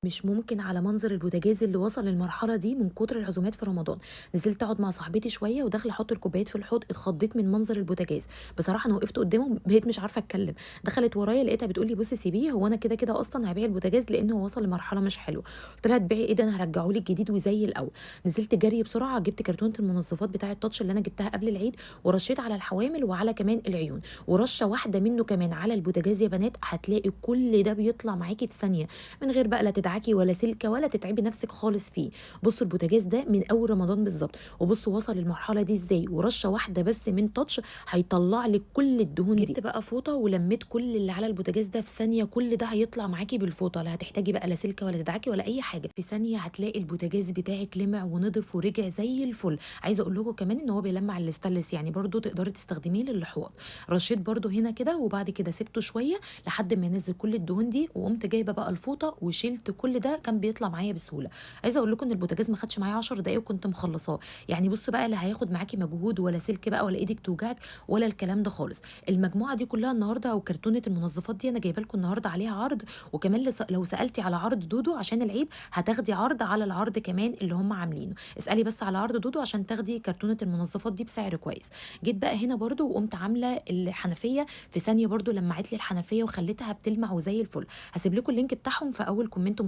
مش ممكن على منظر البوتاجاز اللي وصل للمرحلة دي من كتر العزومات في رمضان. نزلت اقعد مع صاحبتي شوية وداخله احط الكوبايات في الحوض، اتخضيت من منظر البوتاجاز. بصراحة انا وقفت قدامه بقيت مش عارفه اتكلم. دخلت ورايا لقيتها بتقول لي بصي سيبيه، هو انا كده كده اصلا هبيع البوتاجاز لانه وصل لمرحلة مش حلوه. قلت لها تبيعي ايه؟ ده انا هرجعه لك جديد وزي الاول. نزلت جري بسرعة جبت كرتونة المنظفات بتاعه تاتش اللي انا جبتها قبل العيد، ورشيت على الحوامل وعلى كمان العيون، ورشه واحدة منه كمان على البوتاجاز. يا بنات هتلاقي كل ده بيطلع معاكي في ثانية من غير بقى لا تدعكي ولا سلكه ولا تتعبي نفسك خالص فيه. بصوا البوتاجاز ده من اول رمضان بالظبط، وبصوا وصل للمرحلة دي ازاي، ورشه واحدة بس من تاتش هيطلع لك كل الدهون دي. جبت بقى فوطه ولميت كل اللي على البوتاجاز ده في ثانية، كل ده هيطلع معاكي بالفوطه، لا هتحتاجي بقى لا سلكه ولا تدعكي ولا اي حاجة. في ثانية هتلاقي البوتاجاز بتاعك لمع ونضف ورجع زي الفل. عايزه اقول لكم كمان ان هو بيلمع الاستانلس، يعني برضو تقدري تستخدميه للحوض. رشيت برضو هنا كده، وبعد كده سبته شوية لحد ما ينزل كل الدهون دي، وقمت جايبه بقى الفوطه وشلت كل ده، كان بيطلع معايا بسهولة. عايزه اقول لكم ان البوتاجاز ما خدش معايا 10 دقايق وكنت مخلصاه. يعني بصوا بقى لا هياخد معاكي مجهود ولا سلك بقى ولا ايدك توجعك ولا الكلام ده خالص. المجموعة دي كلها النهارده او كرتونة المنظفات دي انا جايبه لكم النهارده عليها عرض، وكمان لو سالتي على عرض دودو عشان العيد هتاخدي عرض على العرض كمان اللي هم عاملينه. اسالي بس على عرض دودو عشان تاخدي كرتونة المنظفات دي بسعر كويس. جيت بقى هنا برده وقمت عامله الحنفية في ثانية، برده لمعت لي الحنفية وخليتها بتلمع وزي الفل. هسيب لكم ال link بتاعهم في اول comment.